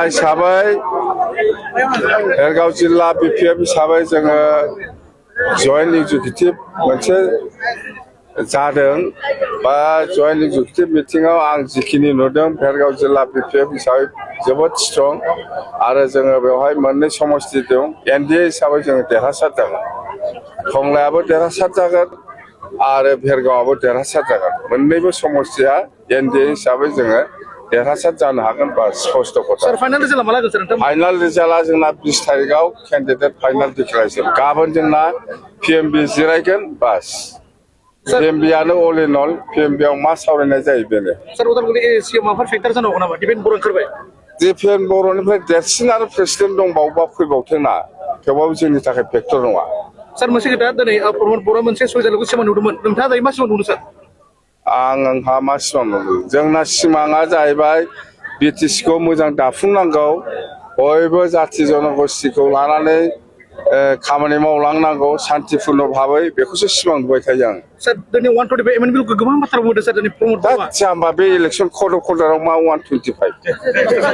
हिसाबै भेरगाव जिल्ला BPF हिसाबै जोङो जयेन्ट एग्जिकिउटिभ मोनसे जादों बा जयेन्ट एग्जिकिउटिभ मिटिंआव आं जिखिनि नुदों भेरगाव जिल्ला BPF हिसाबै जोबोद स्ट्रं आरो जोङो बेवहाय मोननै समस्ति दं NDA हिसाबै जोङो देरहासार जागोन टंलायाबो देरहासार जागोन आरो भेरगावआबो देरहासार जागोन मोननैबो समस्तिया NDA हिसाबै जोङो देरहासार जानो हागोन बा स्पष्ट खोथा फाइनाल रिजाल्टआ माला जागोन सार फाइनाल रिजाल्टआ जोंना 20 तारिखआव केन्डिडेट फाइनाल डिक्लेरेसन गाबोन जोंना PMB जिरायगोन बास PMB आनो अल इन अल PMB आव मा सावरायनाय जायो बेनो सार उदालगुरि ASC आव माबाफोर फेक्टर जानो हागौ नामा डिपेन्ड बर' ओंखारबाय डिपेन्ड बर'निफ्राय देरसिन आरो प्रेसिडेन्ट दंबावोबा फैबावथोंना थेवबाबो जोंनि थाखाय फेक्टर नङा सार मोनसे खोथा दिनै प्रमद बर'आ मोनसे सयजालुखौ सिमां नुदोंमोन नोंथाङा दायो मा सिमां नुदों सार आंहा मा सिमां नुदों जोंना सिमाङा जाहैबाय BTC खौ मोजां दाफुंनांगौ बयबो जाथि जनगोष्ठीखौ लानानै खामानि मावलांनांगौ शान्तिपूर्ण भाबै बेखौसो सिमां नुबाय थायो आं सार दिनै 125 एमएनबि गोबां बाथ्रा बुंदों सार दिनै प्रमद बर'आ जाम्बा बे इलेक्सन कड अफ कन्डाक्टआव मा 125